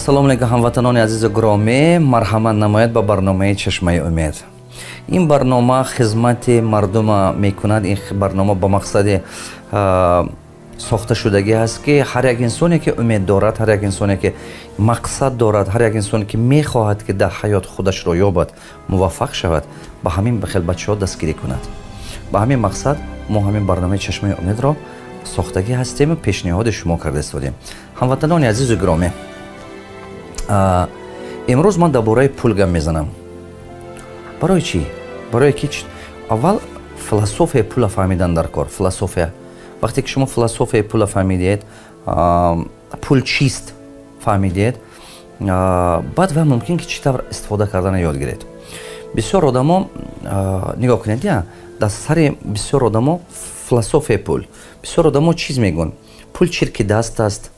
Ассалому алайкум, ҳамватанони азизу гиромӣ. Марҳамат намояд ба барномаи «Чашмаи умед». Ин барнома хизмати мардума мекунад. Ин барнома ба мақсади сохташудагӣ ҳаст, ки ҳар як инсоне, ки умед дорад, ҳар як инсоне, ки мақсад дорад, ҳар як инсоне, ки мехоҳад, ки дар ҳаёт худашро ёбад, муваффақ шавад, ба ҳамин ба хел бачаҳо дастгирӣ кунад. Ба ҳамин мақсад мо ҳамин барномаи «Чашмаи умедро» сохтагӣ ҳастему пешниҳоди шумо карда истодем. Ҳамватанони азизу гиромӣ, имрӯз ман дар бораи пул гап мезанам. Барои чӣ? Барое ки аввал философияи пула фаҳмидан дар кор. Философия. Вақте ки шумо философияи пула фаҳмидед, пул чист фаҳмидед, баъд ва мумкин ки чӣ тавр истифода кардана ёд гиред. Бисёр одамо, нигоҳ кунед, я дар сари бисёр одамо философияи пул, бисёр одамо чиз мегӯянд: пул чирки даст аст,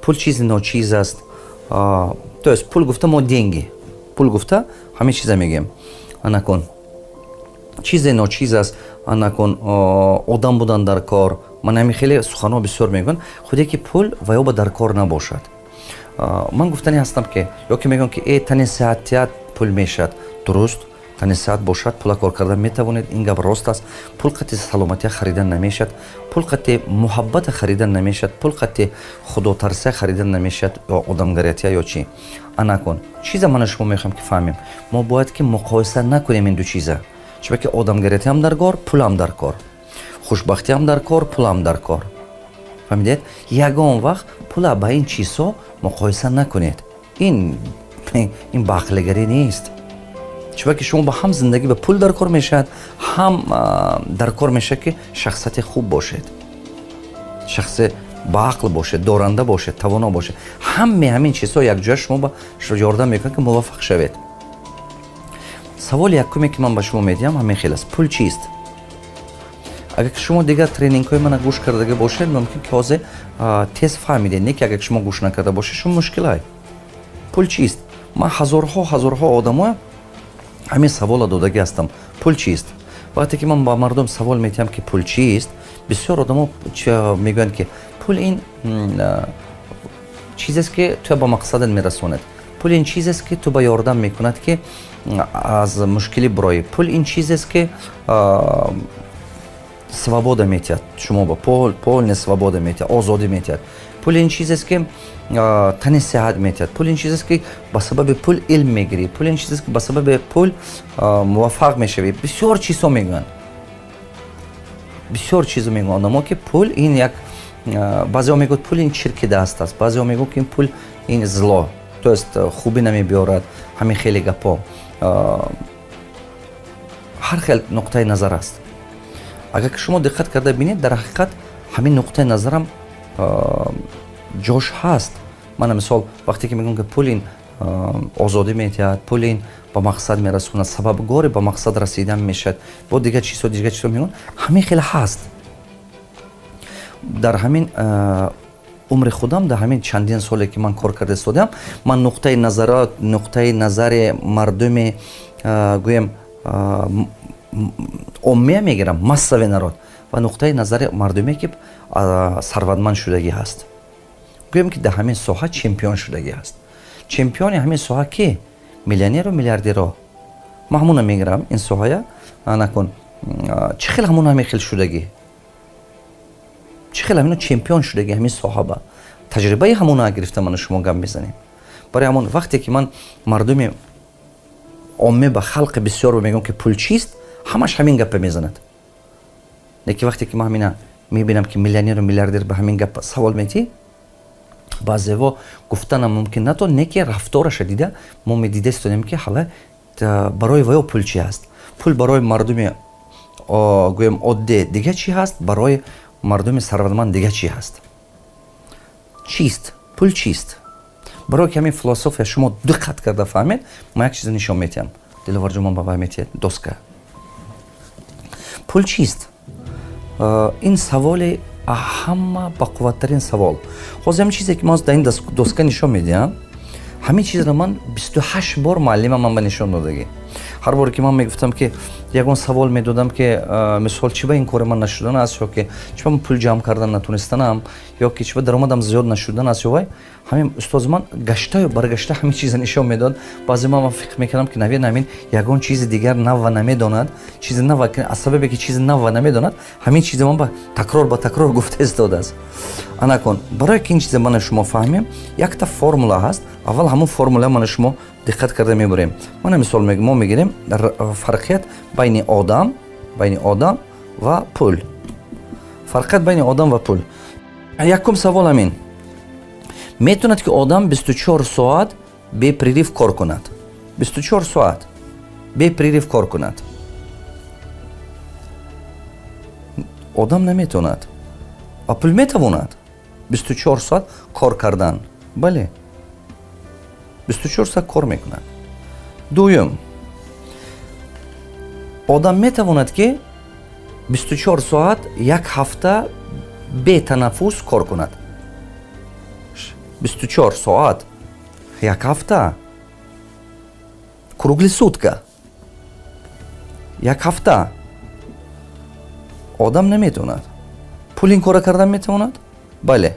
пул чизи ночиз аст. То есть пул гуфта мо деньги, пул гуфта ҳамин чиза мегӯем. Анакун чизе ночиз аст, анакун одам будан дар кор. Ман ҳамин хеле суханҳо бисёр мегӯянд, худе ки пул ва ё ба дар кор набошад. Ман гуфтани ҳастам, ки ё ки мегӯям, ки тани сеҳатият пул мешавад. Дуруст, тани сеҳат бошад, пула кор кардан метавонед, ин гап рост аст. Пул қати саломатия харидан намешавад, пул қати муҳаббата харидан намешавад, пул қати худотарсия харидан намешавад ё одамгариятия ё чӣ. Анакун чиза мана шумо мехоҳем, ки фаҳмем: мо бояд ки муқоиса накунем ин ду чиза, чунки одамгариятиам дар кор, пулам дар кор, хушбахтиам дар кор, пулам дар кор. Фаҳмидед? Ягон вақт пула ба ин чизҳо муқоиса накунед. Ин баақлигарӣ нест, чунки шумо ба ҳам зиндагӣ ба пул дар кор мешавад, ҳам дар кор мешавад, ки шахсияти хуб бошед, шахси баақл бошед, доранда бошед, тавоно бошед. Ҳаме ҳамин чизҳо якҷоя шумо ба ёрдам мекунад, ки муваффақ шавед. Саволи якуме, ки ман ба шумо медиҳам, ҳамин хел аст: пул чист? Агар ки шумо дигар тренингҳои мана гӯш кардага бошед, мумкин ки ҳозир тез фаҳмидед, не ки агар шумо гӯш накарда бошед, шумо мушкилай. Пул чист? Ман ҳазорҳо, ҳазорҳо одамо ҳамин савола додагӣ ҳастам: пул чист? Вақте ки ман ба мардум савол медиҳам, ки пул чист, бисёр одамо мегӯянд, ки пул ин чизест, ки ту ба мақсадат мерасонад, пул ин чизест, ки ту ба ёрдам мекунад, ки аз мушкилӣ бироӣ, пул ин чизест, ки свобода метиҳад шумо ба полная свобода метиҳад, озодӣ метиҳад, пул ин чизест, ки тани сеҳат метиҳад, пул ин чизест, ки ба сабаби пул илм мегирӣ, пул ин чизест, ки ба сабаби пул муваффақ мешавӣ. Бисёр чизҳо мегӯянд, бисёр чизо мегӯянд одамо, ки пул ин як. Баъзеҳо мегӯяд, пул ин чирки даст аст, баъзеҳо мегӯяд, ки ин пул ин зло, то есть хубӣ намебиёрад. Ҳамин хеле гапҳо, ҳар хел нуқтаи назар аст. Агар ки шумо диққат карда бинед, дар ҳақиқат ҳамин нуқтаи назарам ҷош ҳаст. Мана мисол, вақте ки мегӯям, ки пул ин озодӣ метиҳад, пул ин ба мақсад мерасонад, сабабгори ба мақсад расидан мешавад, бо дигар чизҳо, дигар чизҳо мегӯянд, ҳамин хеле ҳаст. Дар ҳамин умри худам, дар ҳамин чандин соле, ки ман кор карда истодиам, ман нуқтаи назарот, нуқтаи назари мардуми, гӯем, оммия мегирам, массовый народ, ва нуқтаи назари мардуме, ки сарватманд шудагӣ ҳаст, гӯем, ки дар ҳамин соҳа чемпион шудагӣ ҳаст. Чемпиони ҳамин соҳа ки? Миллионеру миллиардеро ман ҳамуна мегирам. Ин соҳая накун, чӣ хел ҳамун ҳамин хел шудагӣ, чӣ хел ҳамино чемпион шудагӣ ҳамин соҳаба, таҷрибаи ҳамуна гирифта ману шумо гап мезанем. Барои ҳамон вақте ки ман мардуми омме, ба халқи бисёрро мегӯям, ки пул чист, ҳамаш ҳамин гапа мезанад. Лекин вақте ки ман ҳамина мебинам, ки миллионеру миллиардер ба ҳамин гап савол метиҳӣ, баъзево гуфтанам мумкин нато, не ки рафтораша дида мо медида истодем, ки ҳала барои ваё пул чи ҳаст. Пул барои мардуми, гӯем, оддӣ дига чӣ ҳаст, барои мардуми сарватманд дига чӣ ҳаст. Чист пул, чист? Барои ки ҳамин философия шумо диққат карда фаҳмед, ман як чиза нишон метиҳам. Диловарҷон, ман ба вай метиҳад доска. Пул чист? Ин саволи ҳама бақувваттарин савол. Ҳозир ҳамин чизе, ки ман дар ин доска нишон медиҳам, ҳамин чизро ман 28 бор муаллима ман ба нишон додагӣ. Ҳар боре ки ман мегуфтам, ки ягон савол медодам, ки мисол, чӣ ба ин кори ман нашудан аст, ё ки чӣ ба ман пул ҷамъ кардан натонистанам, ё ки чӣ ба даромадам зиёд нашудан аст, ё вай, ҳамин устози ман гаштаю баргашта ҳамин чиза нишон медод. Баъзе ман фикр мекардам, ки навед ҳамин ягон чизи дигар навва намедонад, чизи нава, аз сабабе ки чизи навва намедонад, ҳамин чиза ман ба такрор ба такрор гуфта истодааст. Анакун, барое ки ин чиза мана шумо фаҳмем, якта формула ҳаст. Аввал ҳамон формула мана шумо диққат карда мебурем. Мана мисол, мо мегирем фарқият байни одам ва пул. Фарқият байни одам ва пул. Якум савол ҳамин: метавонад, ки одам 24 соат бепрерыв кор кунад? 24 соат бепрерыв кор кунад одам наметавонад, а пул метавонад 24 соат кор кардан. Бале, 24 соат кор мекунад. Дуюм, одам метавонад, ки 24 соат як ҳафта бетанаффус кор кунад? 24 соат як ҳафта, круглый сутка, як ҳафта одам наметавонад. Пул ин кора кардан метавонад? Бале.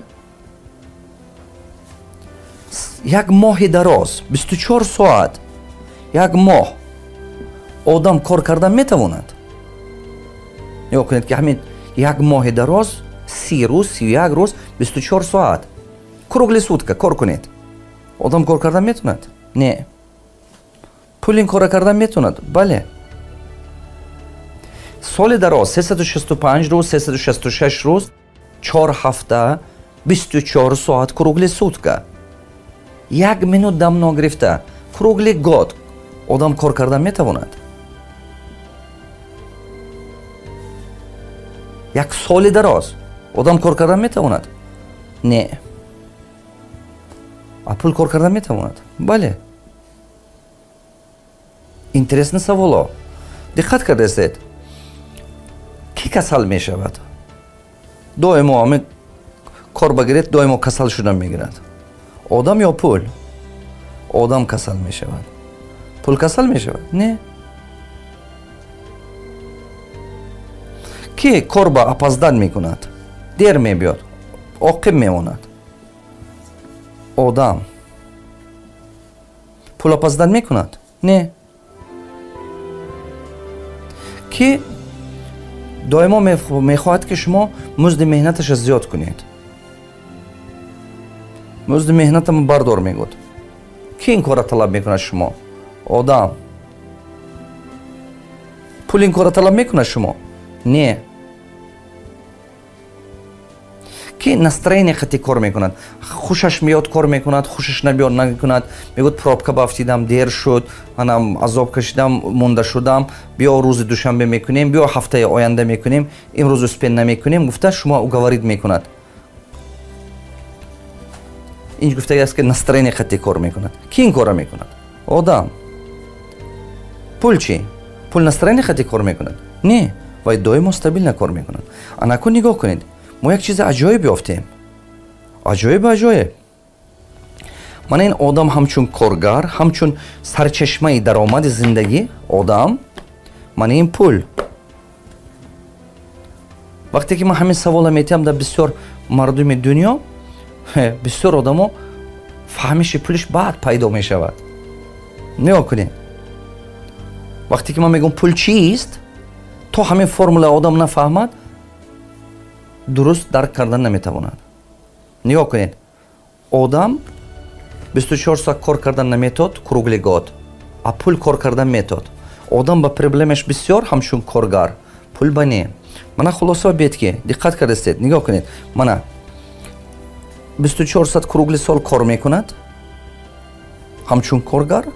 Як моҳи дароз 24 соат як моҳ одам кор кардан метавонад? Нигоҳ кунед, ки ҳамин як моҳи дароз, 30 рӯз, 31 рӯз, 24 соат круглый сутка кор кунед, одам кор кардан метавонад? Не. Пул ин кора кардан метавонад? Бале. Соли дароз, 365 рӯз, 366 рӯз, 4 ҳафта, 24 соат круглый сутка, як минут дам ногирифта, круглый год одам кор кардан метавонад? Як соли дароз одам кор кардан метавонад? Не. А пул кор кардан метавонад? Бале. Интересный саволо, диққат кардастед. Кӣ касал мешавад доимо? Ҳамин кор багиред, доимо касал шудан мегирад, одам ё пул? Одам касал мешавад. Пул касал мешавад? Не. Ки кор ба опоздан мекунад, дер мебиёд, оқиб мемонад? Одам. Пул опоздан мекунад? Не. Ки доимо мехоҳад, ки шумо музди меҳнаташа зиёд кунед? Музди меҳнатам бардор, мегӯд. Ки ин корро талаб мекунад шумо? Одам. Пул ин корро талаб мекунад шумо? Не. Ки настроение қати кор мекунад? Хушаш меёд, кор мекунад, хушаш набиёд, намекунад. Мегӯяд: пробка бафтидам, дер шуд, манам азоб кашидам, монда шудам, биё рӯзи душанбе мекунем, биё ҳафтаи оянда мекунем, имрӯз успеть намекунем, гуфта шумо уговорить мекунад. Ин гуфтаги аст, ки настроение қати кор мекунад. Ки ин корро мекунад? Одам. Пул чӣ? Пул настроение қати кор мекунад? Не, вай доимо стабильно кор мекунад. Анакун нигоҳ кунед, мо як чизи аҷоиб ёфтем, аҷоиб, аҷоиб. Мана ин одам ҳамчун коргар, ҳамчун сарчашмаи даромади зиндагӣ одам, мана ин пул. Вақте ки ман ҳамин савола метиҳам дар бисёр мардуми дунё, бисёр одамо фаҳмиши пулиш баъд пайдо мешавад. Нигоҳ кунед, вақте ки ман мегӯям пул чист, то ҳамин формула одам нафаҳмад, дуруст дарк кардан наметавонад. Нигоҳ кунед, одам 24 соат кор кардан наметод круглый год, а пул кор кардан метод. Одам ба проблемаш бисёр ҳамчун коргар, пул ба не. Мана хулоса бед, ки диққат кардастед, нигоҳ кунед, мана 24 соат круглый сол кор мекунад ҳамчун коргар.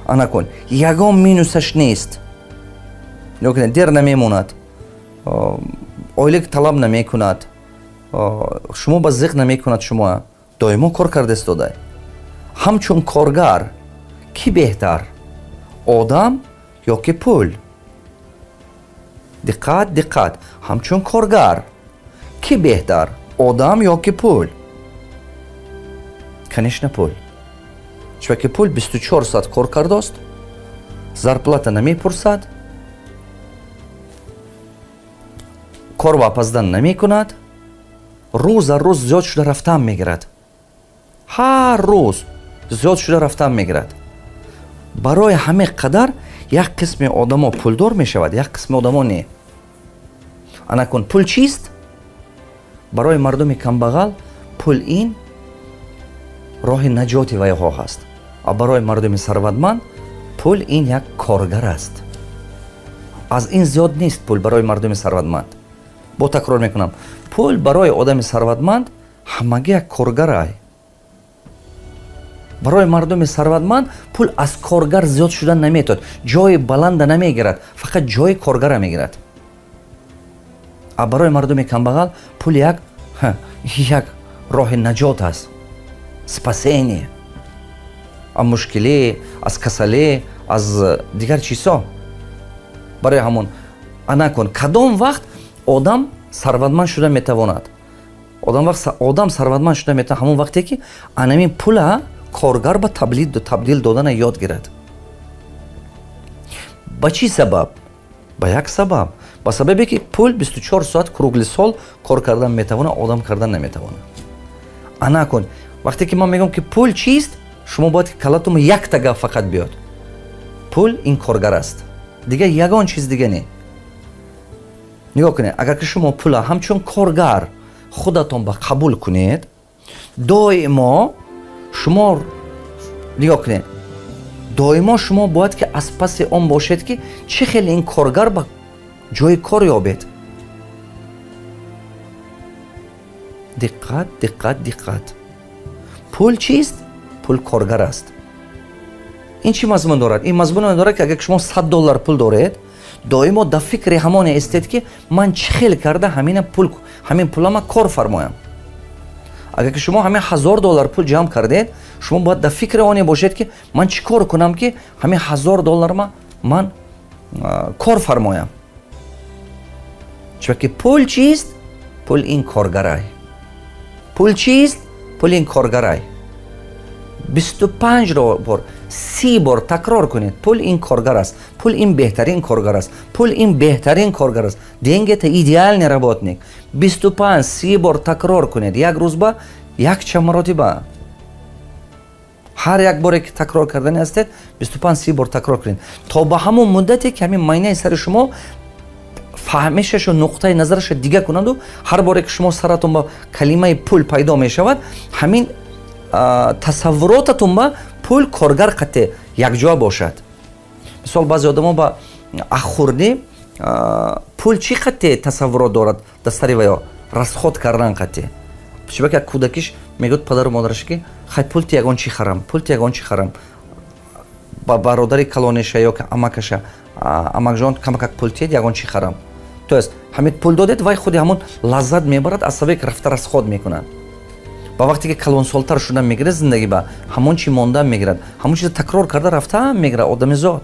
Анакун ягон минусаш нест. Нигоҳ кунед, дер намемонад, ойлик талаб намекунад, шумо ба зиқ намекунад, шумо доимо кор карда истодай. Ҳамчун коргар кӣ беҳтар, одам ё ки пул? Диққат, диққат, ҳамчун коргар кӣ беҳтар, одам ё ки пул? Конечно, пул. Чунки пул 24 соат кор кардост, Зарплата намепурсад, кор ба опоздан намекунад, рӯз аз рӯз зиёд шуда рафтан мегирад. Ҳар рӯз зиёд шуда рафтан мегирад. Барои ҳаме қадар як қисми одамо пулдор мешавад, як қисми одамо не. Анакун пул чист? Барои мардуми камбағал пул ин роҳи наҷоти вайҳо ҳаст, а барои мардуми сарватманд пул ин як коргар аст. Аз ин зиёд нест пул барои мардуми сарватманд. Бо такрор мекунам, пул барои одами сарватманд ҳамагӣ як коргарай. Барои мардуми сарватманд пул аз коргар зиёд шудан наметавонад, ҷои баланда намегирад, фақат ҷои коргара мегирад. А барои мардуми камбағал пул як роҳи наҷот аст, спасение аз мушкилӣ, аз касалӣ, аз дигар чизҳо. Барои ҳамон анакун кадом вақт одам сарватманд шуда метавонад? Одам сарватманд шуда метавонад ҳамон вақте ки анамин пула коргар ба табдил додана ёд гирад. Ба чӣ сабаб? Ба як сабаб. Ба сабабе ки пул 24 соат круглый сол кор кардан метавонад, одам кардан наметавонад. Анакун вақте ки ман мегӯям ки пул чист, шумо бояд ки калатум якта гап фақат биёд. Пул ин коргар аст, дигар ягон чиз дига не. Нигоҳ кунед, агар ки шумо пула ҳамчун коргар худатон ба қабул кунед, доимо шумо нигоҳ кунед, доимо шумо бояд ки аз паси он бошед ки чӣ хеле ин коргар ба ҷои кор ёбед. Диққат, диққат, диққат. Пул чист? Пул коргар аст. Ин чӣ мазмун дорад? Ин мазмун дорад ки агар шумо $100 пул доред, доимо дар фикри ҳамоне истед ки ман чӣ хел карда ҳамин пулама кор фармоям. Агар ки шумо ҳамин $1000 пул ҷамъ кардед, шумо бояд дар фикри оне бошед ки ман чӣ кор кунам ки ҳамин $1000 ман кор фармоям. Чунки пул чист? Пул ин коргарай. Пул чист? Пул ин коргарай. 25 бор, 30 бор такрор кунед. Пул ин коргар аст. Пул ин беҳтарин коргар аст. Пул ин беҳтарин коргар аст. Деньги это идеальный работник. 25-30 бор такрор кунед. Як рӯз ба якчанд маротиба. Ҳар як боре ки такрор кардани ҳастед, 25-30 бор такрор кунед. То ба ҳамон муддате ки ҳамин майнаи сари шумо фаҳмишашу нуқтаи назараша дига кунаду, ҳар боре ки шумо саратон ба калимаи пул пайдо мешавад, ҳамин тасаввуротатон ба пул коргар қатъе якҷоя бошад. Мисол, баъзе одамо ба ахурдӣ пул чӣ қатъе тасаввурот дорад дар сари ваё? Расход кардан қатъе. Чунки як кӯдакиш мегӯяд падару модараш ки хай пул ти ягон чӣ харам, пул ти ягон чӣ харам. Ба бародари калонеша ё ки амакаша, амакҷон камакак пул тиед ягон чӣ харам. То есть ҳамин пул додед, вай худи ҳамон лаззат мебарад, аз сабаби ки рафта расход мекунад. Ба вақте ки калонсолтар шудан мегирад зиндагӣ ба ҳамон чӣ мондан мегирад, ҳамон чиза такрор карда рафтаам мегирад одамизод,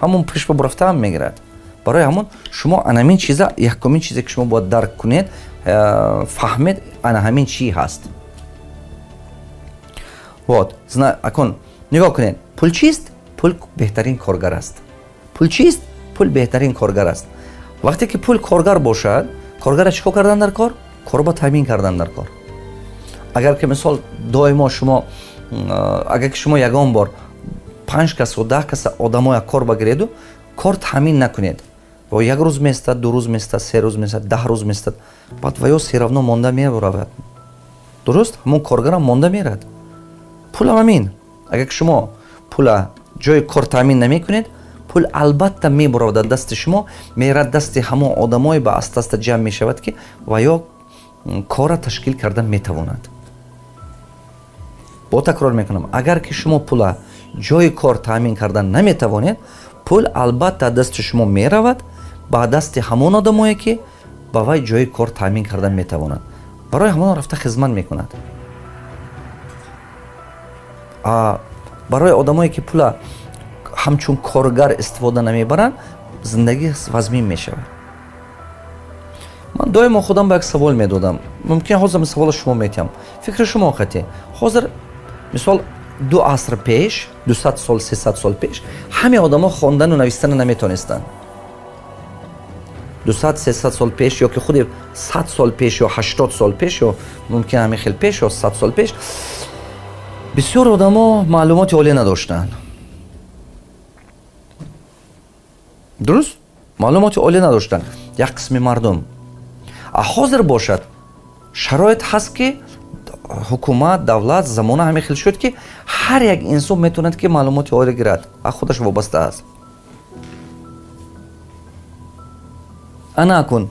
ҳамон пешба рафтаам мегирад. Барои ҳамон шумо анамин чиза, якумин чизе ки шумо бояд дарк кунед, фаҳмед ана ҳамин чӣ ҳаст. Вот, акун нигоҳ кунед, пул чист? Пул беҳтарин коргар аст. Пул чист? Пул беҳтарин коргар аст. Вақте ки пул коргар бошад, коргара чӣ кор кардан дар кор? Корба таъмин кардан дар кор. Агар ки мисол доимо шумо, агар ки шумо ягон бор 5 кас ё 10 кас одамоя кор багиреду, кор таъмин накунед, ва як рӯз местад, 2 рӯз местад, 3 рӯз местад, 10 рӯз местад, баъд ва ё все равно монда меравад. Дуруст? Ҳамон коргарам монда мерад. Пулам ҳамин. Агар ки шумо пула ҷои кор таъмин намекунед, пул албатта мебуравад дар дасти шумо, мерад дасти ҳамон одамое ба аста-аста ҷамъ мешавад ки ва ё кора ташкил кардан метавонад. Бо такрор мекунам, агар ки шумо пула ҷои кор таъмин кардан наметавонед, пул албатта дасти шумо меравад ба дасти ҳамон одамое ки ба вай ҷои кор таъмин кардан метавонад. Барои ҳамон рафта хизмат мекунад. Барои одамое ки пула ҳамчун коргар истифода намебаранд, зиндагӣ вазмин мешавад. Ман доимо худам ба як савол медодам. Мумкин ҳозир ин саволро шумо метиҳам. Фикри шумо қатъи. Ҳозир мисол 2 аср пеш, 200 сол, 300 сол пеш ҳаме одамо хондану навистану наметонистанд. 200-300 сол пеш ё ки худи 100 сол пеш ё 80 сол пеш ё мумкин ҳамин хел пеш ё 100 сол пеш бисёр одамо маълумоти олӣ надоштанд. Дуруст? Маълумоти олӣ надоштанд як қисми мардум. А ҳозир бошад шароит ҳаст ки ҳукумат, давлат, замона ҳамин хел шуд ки ҳар як инсон метавонад ки маълумоти олӣ гирад, а худаш вобаста аст. Ана акун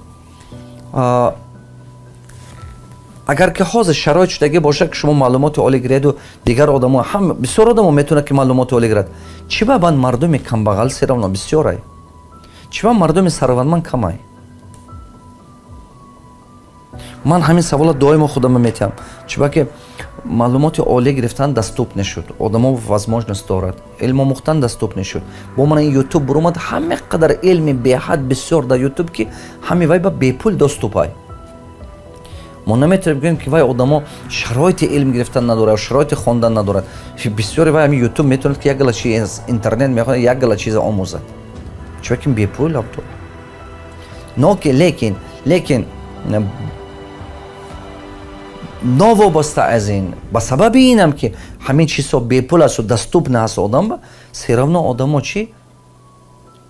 агар ки ҳозир шароит шудагӣ бошад ки шумо маълумоти олӣ гиреду дигар одамо ҳам бисёр одамо метавонад ки маълумоти олӣ гирад, чӣ ба банд мардуми камбағал серавно бисёрай? Чӣ ба мардуми сарватманд камай? Ман ҳамин савола доимо худама метиҳам. Чӣ ба ки маълумоти олӣ гирифтан доступ нешуд, одамо возможност дорад, илм омӯхтан доступ нешуд. Бо мана ин ютуб буромад, ҳаме қадар илми беҳад бисёр дар ютуб ки ҳаме вай ба бепул доступай. Мо наметавонем гӯем ки вай одамо шароити илм гирифтан надорад, шароити хондан надорад. Бисёре вай ҳами ютуб метавонад ки як гала чиз интернет мехонад, як гала чиза омӯзад. Чӣ ба ки бепул абду. Но ки лекин новобаста аз ин, ба сабаби инам ки ҳамин чизҳо бепул асту доступ нааст одам, все равно одамо чӣ?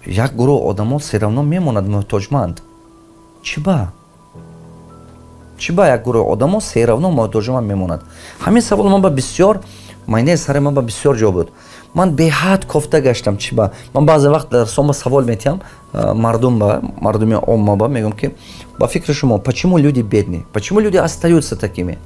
Як гурӯҳ одамо все равно мемонад муҳтоҷманд. Чӣ ба? Чӣ ба як гурӯҳ одамо все равно муҳтоҷманд мемонад? Ҳамин савол ман ба бисёр майнаи сари ман ба бисёр ҷо буд. Ман беҳад кофта гаштам чӣ ба. Ман баъзе вақт дар сома савол метиҳам мардум ба, мардуми омма ба, мегӯям ки ба фикри шумо, почему люди бедны? Почему люди остаются такими?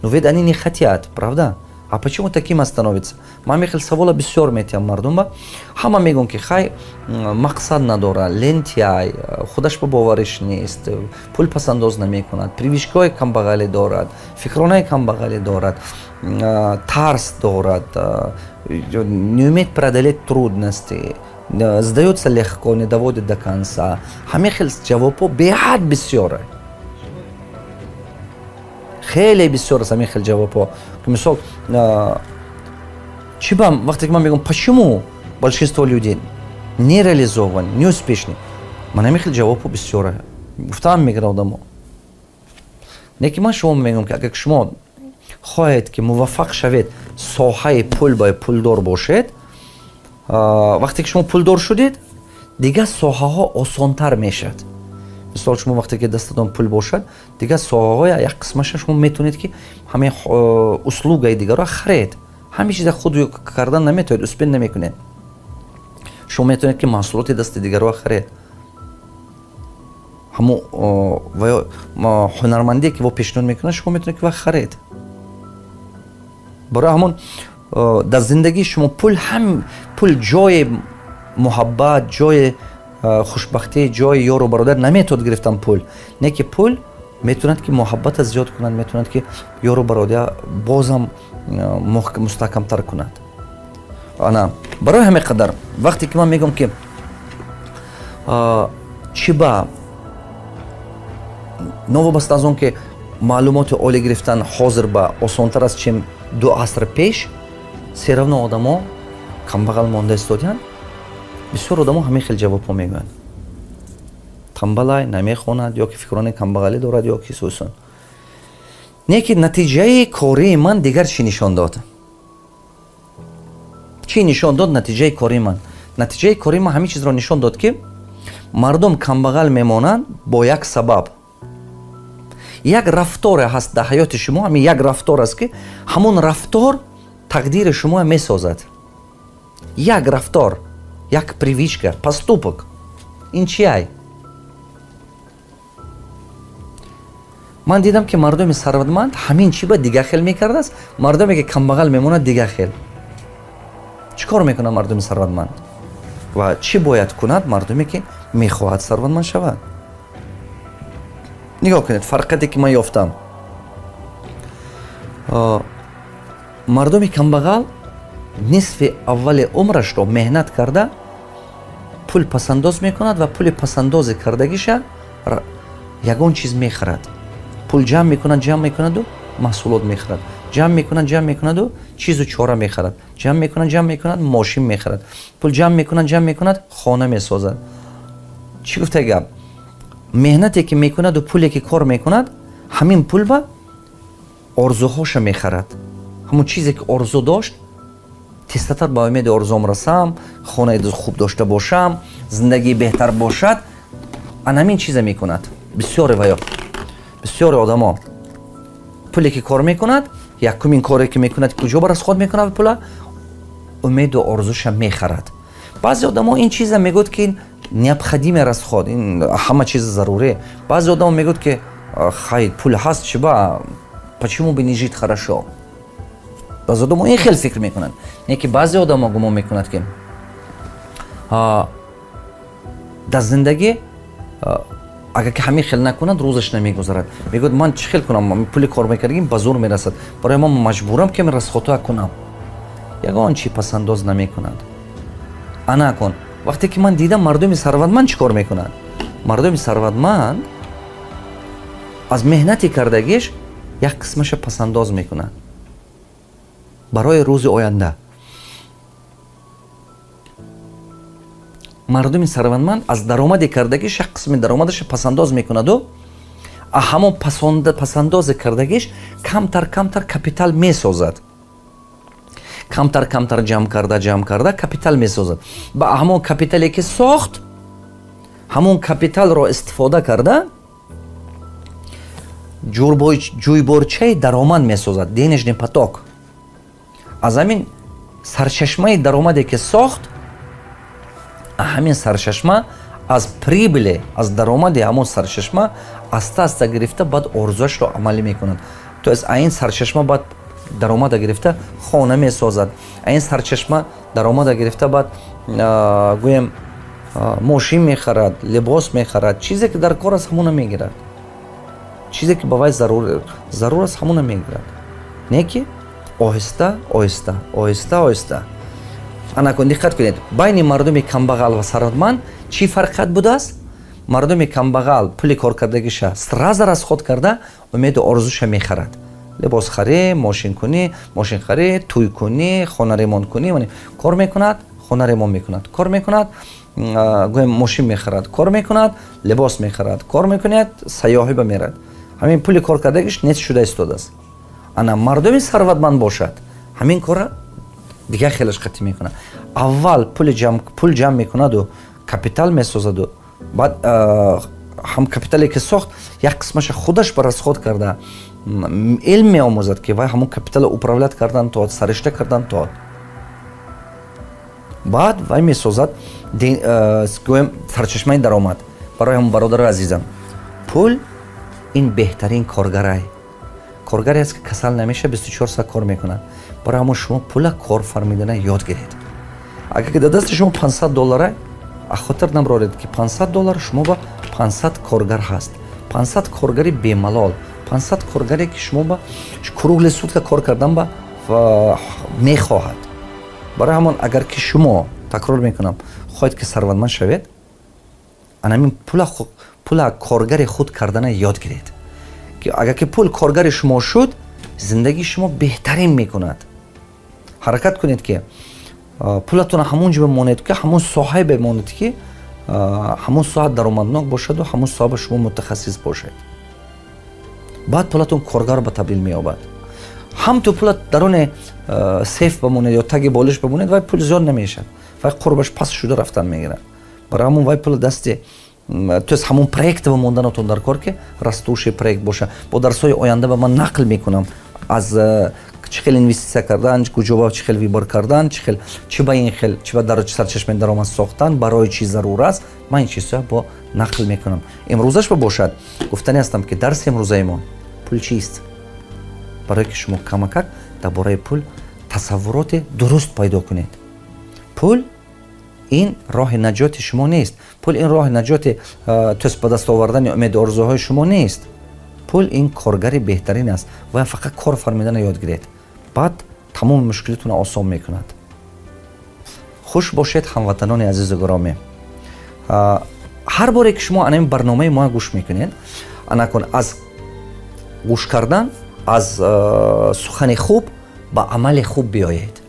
Но ведь они не хотят, правда? А почему таким становятся? Ман мехел савола бисёр метиҳам мардум ба. Ҳама мегӯям ки хай мақсад надора, лентяй, худаш ба бовариш нест, пул пасандоз намекунад, привычкаҳои камбағалӣ дорад, фикронаи камбағалӣ дорад, тарс дорад, не умеет преодолеть трудности, сдаётся легко, не доводит до конца. Ҳамин хел ҷавобҳо беҳад бисёре. Хеле бисёр аст ҳамин хел ҷавобҳо. Мисол, чӣ ба вақте ки ман мегӯям почему большинство людей не реализованы, не успешны, ман ҳамин хел ҷавобҳо бисёре. Гуфтаам мегирам одамо. Не ки ман шумо мегӯям ки агар шумо хоҳед ки муваффақ шавед, соҳаи пул ба пулдор бошед, вақте ки шумо пулдор шудед, дигар соҳаҳо осонтар мешавад. Мисол, шумо вақте ки дастатон пул бошад, дигар соҳаҳои як қисмаша шумо метавонед ки ҳамин услугаи дигарро харед. Ҳамин чиза худ кардан наметавонед, успен намекунед. Шумо метавонед ки маҳсулоти дасти дигарро харед. Ҳамон ҳунармандие ки во пешниҳод мекунад, шумо метавонед ки ва харед. Барои ҳамон дар зиндагии шумо пул ҳам пул ҷои муҳаббат, ҷои хушбахтӣ, ҷои ёру бародар наметавонад гирифтан пул. Не ки пул метавонад ки муҳаббата зиёд кунад, метавонад ки ёру бародар бозам мустаҳкамтар кунад. Ана барои ҳамин қадар вақте ки ман мегӯям ки чӣ ба новобаста аз он ки маълумоти олӣ гирифтан ҳозир ба осонтар аст, чем 2 аср пеш, все равно одамо камбағал монда истодианд. Бисёр одамо ҳамин хел ҷавобҳо мегӯянд. Тамбалай, намехонад, ё ки фикрони камбағалӣ дорад, ё ки сусон. Не ки натиҷаи кории ман дигар чӣ нишон дод? Чӣ нишон дод натиҷаи кории ман? Натиҷаи кории ман ҳамин чизро нишон дод ки мардум камбағал мемонанд бо як сабаб. Як рафторе ҳаст дар ҳаёти шумо, ҳамин як рафтор аст ки ҳамон рафтор тақдири шумо месозад. Як рафтор, як привычка, поступок. Ин чи ай? Ман дидам ки мардуми сарватманд ҳамин чи ба дигар хел мекардааст, мардуме ки камбағал мемонад дигар хел. Чӣ кор мекунад мардуми сарватманд? Ва чӣ бояд кунад мардуме ки мехоҳад сарватманд шавад? Нигоҳ кунед, фарқияте ки ман ёфтам. Мардуми камбағал нисфи аввали умрашро меҳнат карда пул пасандоз мекунад ва пули пасандози кардагиша ягон чиз мехарад. Пул ҷамъ мекунад, ҷамъ мекунаду маҳсулот мехарад. Ҷамъ мекунад, ҷамъ мекунаду чизу чора мехарад. Ҷамъ мекунад, ҷамъ мекунад, мошин мехарад. Пул ҷамъ мекунад, ҷамъ мекунад, хона месозад. Чӣ гуфта гап? Меҳнате ки мекунаду пуле ки кор мекунад, ҳамин пул ба орзуҳоша мехарад. Ҳамон чизе ки орзу дошт, тезтар ба умеди орзуам расам, хонаи хуб дошта бошам, зиндагии беҳтар бошад, ан ҳамин чиза мекунад. Бисёре ваё, бисёре одамо пуле ки кор мекунад, якумин коре ки мекунад, куҷо ба расход мекунад пула? Умеду орзуша мехарад. Баъзе одамо ин чиза мегӯяд, ки ин необходимый расход, ин ҳама чиз заруре. Баъзе одамо мегӯяд, ки хай, пул ҳаст, чиба, почему бы не жить хорошо? Баъзе одамо ин хел фикр мекунанд. Не ки баъзе одамо гумон мекунад, ки дар зиндагӣ агар ки ҳамин хел накунад, рӯзаш намегузарад. Мегӯяд, ман чӣ хел кунам, пули кор мекардагим ба зур мерасад, барои ман маҷбурам ки расходҳоя кунам. Ягон чи пасандоз намекунад. Ана кун, вақте ки ман дидам, мардуми сарватманд чӣ кор мекунад? Мардуми сарватманд аз меҳнати кардагиш як қисмаша пасандоз мекунад барои рӯзи оянда. Мардуми сарватманд аз даромади кардагиш як қисми даромадаша пасандоз мекунаду ҳамон пасандози кардагиш камтар камтар капитал месозад. Камтар камтар ҷамъ карда, ҷамъ карда капитал месозад. Ба ҳамон капитале ки сохт, ҳамон капиталро истифода карда ҷӯйборчаи даромад месозад, денежный поток. Аз ҳамин сарчашмаи даромаде ки сохт, ҳамин сарчашма аз прибыле, аз даромади ҳамон сарчашма аста аста гирифта баъд орзуашро амалӣ мекунад. То есть ин сарчашма баъд даромада гирифта хона месозад, ин сарчашма даромада гирифта баъд, гӯем, мошин мехарад, либос мехарад, чизе ки дар кор аст, ҳамона мегирад, чизе ки ба вай зарур аст, ҳамона мегирад. Не ки оҳиста оҳиста, оҳиста оҳиста. Ана кун, диққат кунед, байни мардуми камбағал ва сарватманд чӣ фарқият будааст? Мардуми камбағал пули коркардагиша сразу расход карда умеду орзуша мехарад. Либос харӣ, мошин кунӣ, мошин харӣ, тӯй кунӣ, хона ремонт кунӣ, кор мекунад, хона ремонт мекунад, кор мекунад, гӯем, мошин мехарад, кор мекунад, либос мехарад, кор мекунад, сайёҳӣ ба мерад. Ҳамин пули коркардагиш нест шуда истодааст. Ана мардуми сарватманд бошад, ҳамин кора дигар хелаш қатъӣ мекунад. Аввал пул ҷамъ мекунаду капитал месозаду баъд ҳам капитале ки сохт, як қисмаша худаш ба расход карда илм меомӯзад, ки вай ҳамон капитала управлять кардан тоад, саришта кардан тоад. Баъд вай месозад, гӯем, сарчашмаи даромад. Барои ҳамон, бародари азизам, пул ин беҳтарин коргарай, коргаре аст, ки касал намеша, 24 соат кор мекунад. Барои ҳамон шумо пула кор фармидана ёд гиред. Агар ки дар дасти шумо 500 доллара, хотир набароред, ки 500 доллар шумо ба 500 коргар ҳаст, 500 коргари бемалол, 500 коргаре ки шумо ба круглые сутка кор кардан ба мехоҳад. Барои ҳамон, агар ки шумо, такрор мекунам, хоҳед ки сарватманд шавед, анамин пула коргари худ кардана ёд гиред. Ки агар ки пул коргари шумо шуд, зиндагии шумо беҳтарин мекунад. Ҳаракат кунед, ки пулатонро ҳамон ҷо бимонед, ки ҳамон соҳае бимонед, ки ҳамон соҳа даромаднок бошаду ҳамон соҳа ба шумо мутахассис бошед. Баъд пулатон коргар ба табдил меёбад. Ҳам ту пула даруни сейф бимонед ё таги болиш бимонед, вай пул зиёд намешавад, вай қурбаш паст шуда рафтан мегирад. Барои ҳамон вай пула дасти, то есть ҳамон проекте бимонданатон дар кор, ки растущий проект боша. Бо дарсҳои оянда ба ман нақл мекунам аз чӣ хел инвеститсия кардан, куҷо ба чӣ хел выбор кардан, чӣ хел, чӣ ба ин хел, чӣ ба дар сарчашмаи даромад сохтан, барои чӣ зарур аст, ман ин чизҳоя бо нақл мекунам. Имрӯзаш ба бошад, гуфтани ҳастам, ки дарси имрӯзаи мо пул чист, барое ки шумо камакак дар бораи пул тасаввуроти дуруст пайдо кунед. Пул ин роҳи наҷоти шумо нест, пул ин роҳи наҷоти, то есть ба даст овардани умеду орзуҳои шумо нест. Пул ин коргари беҳтарин аст, бояд фақат кор фармидана ёд гиред, баъд тамоми мушкилитонро осон мекунад. Хуш бошед, ҳамватанони азизу гиромӣ. Ҳар боре ки шумо ана ин барномаи мо гӯш мекунед, анакун аз гӯш кардан, аз сухани хуб ба амали хуб биёед.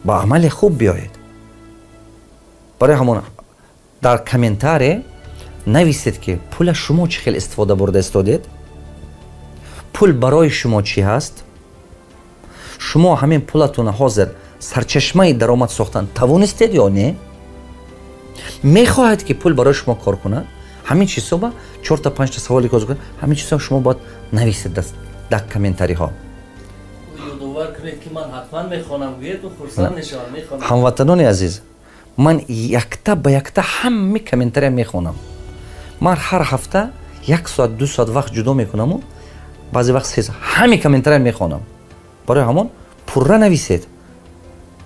Ба амали хуб биёед. Барои ҳамон дар комментарий нависед, ки пула шумо чӣ хел истифода бурда истодед, пул барои шумо чӣ ҳаст, шумо ҳамин пулатона ҳозир сарчашмаи даромад сохтан тавонистед ё не, мехоҳед, ки пул барои шумо кор кунад. Ҳамин чизҳо, чорта панҷта саволе ки, ҳамин чизҳо шумо бояд нависед дар комментариҳо. Ёдовар кунед, ки ман ҳатман мехонам, гӯеду хурсанд мешавам, мехонам. Ҳамватанони азиз, ман якта ба якта ҳамаи комментария мехонам. Ман ҳар ҳафта як соат, 2 соат вақт ҷудо мекунаму баъзе вақт 3 соат ҳамаи комментария мехонам. Барои ҳамон пурра нависед,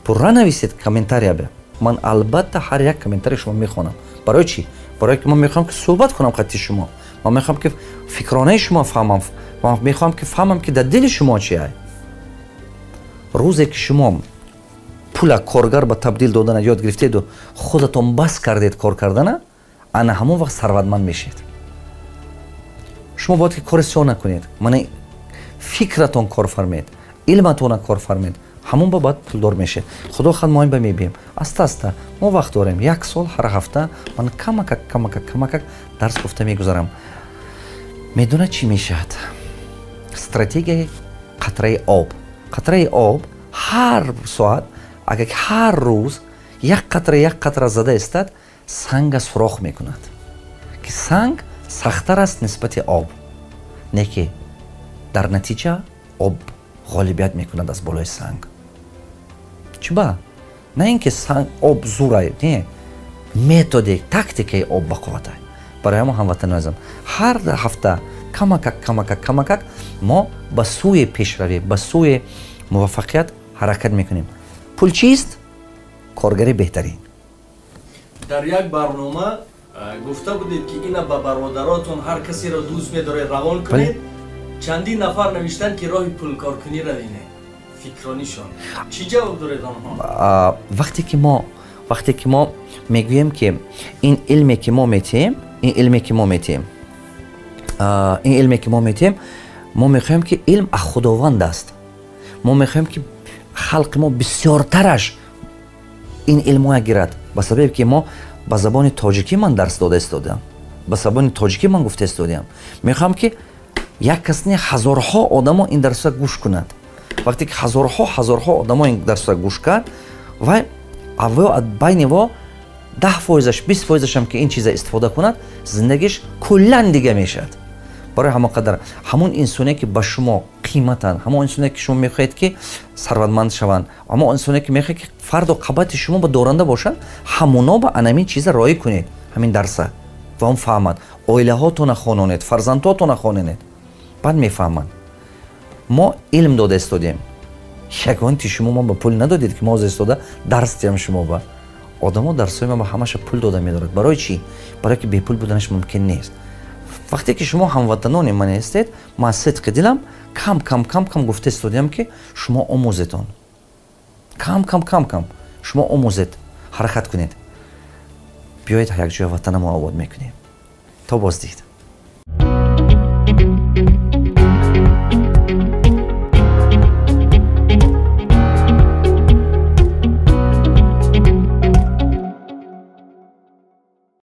пурра нависед комментария. Бе ман албатта ҳар як комментарии шумо мехонам. Барои чӣ? Барое ки ман мехоҳам, ки суҳбат кунам қати шумо, ман мехоҳам, ки фикронаи шумо фаҳмам, ман мехоҳам, ки фаҳмам, ки дар дили шумо чи ай. Рӯзе ки шумо пула коргар ба табдил додана ёд гирифтеду худатон бас кардед кор кардана, ана ҳамон вақт сарватманд мешед. Шумо бояд ки кори сиёҳ накунед, мана фикратон кор фармед, илматона кор фармед, ҳамон ба баъд пулдор мешед. Худо хоҳад, мо ин ба мебием аста аста. Мо вақт дорем, як сол ҳар ҳафта ман камакак, камакак, камакак дарс гуфта мегузарам. Медонад, чӣ мешавад? Стратегияи қатраи об. Қатраи об ҳар соат, агар ҳар рӯз як қатра, як қатра зада истад, санга сурох мекунад, ки санг сахттар аст нисбати об. Не ки дар натиҷа об ғолибият мекунад аз болои санг. Чиба? На ин ки санг, об зурай, не, методи, тактикаи об бақувватай. Барои ҳамон, ҳамватанони азизам, ҳар ҳафта камакак, камакак, камакак мо ба сӯи пешравӣ, ба сӯи муваффақият ҳаракат мекунем. Пул чист? Коргари беҳтарин. Дар як барнома гуфта будед, ки ина ба бародаротон, ҳар касеро дӯст медоред, равон кунед. Чандин нафар навиштанд, ки роҳи пулкоркунӣ равине фикронишон. Чӣ ҷавоб доред онҳо? Вақте ки мо мегӯем, ки ин илме, ки мо метиҳем, ин илме, ки мо метиҳем, ин илме, ки мо метиҳем, мо мехоҳем, ки илм аз Худованд аст. Мо мехоҳем, ки халқи мо бисёртараш ин илмоя гирад. Ба сабабе ки мо ба забони тоҷикӣ ман дарс дода истодаам, ба забони тоҷикӣ ман гуфта истодаам, мехоҳам, ки як кас не, ҳазорҳо одамо ин дарсҳо гӯш кунад. Вақте ки ҳазорҳо, ҳазорҳо одамо ин дарсҳо гӯш кард, вай байни во 10%-аш, 20%-ашам ки ин чиза истифода кунад, зиндагиш куллан дига мешавад. Барои ҳамон қадар ҳамон инсоне, ки ба шумо қиматанд, ҳамон инсоне, ки шумо мехоҳед, ки сарватманд шаванд, ҳамон инсоне, ки мехоҳед, ки фардо қабати шумо ба доранда бошанд, ҳамоно ба анамин чиза роӣ кунед, ҳамин дарса, ва он фаҳмад. Оилаҳотона хононед, фарзандҳотона хононед, баъд мефаҳманд. Мо илм дода истодем. Ягонти шумо мо ба пул надодед, ки мо ҳозир истода дарс диҳам шумо ба. Одамо дарсҳои ма ба ҳамаша пул дода медорад. Барои чӣ? Барое ки бепул буданаш мумкин нест. Вақте ки шумо ҳамватанони ман ҳастед, ман аз сидқи дилам кам кам, кам кам гуфта истодиам, ки шумо омӯзетон. Кам кам, кам кам шумо омӯзед, ҳаракат кунед, биёед, якҷоя ватанамо обод мекунем. То боздид.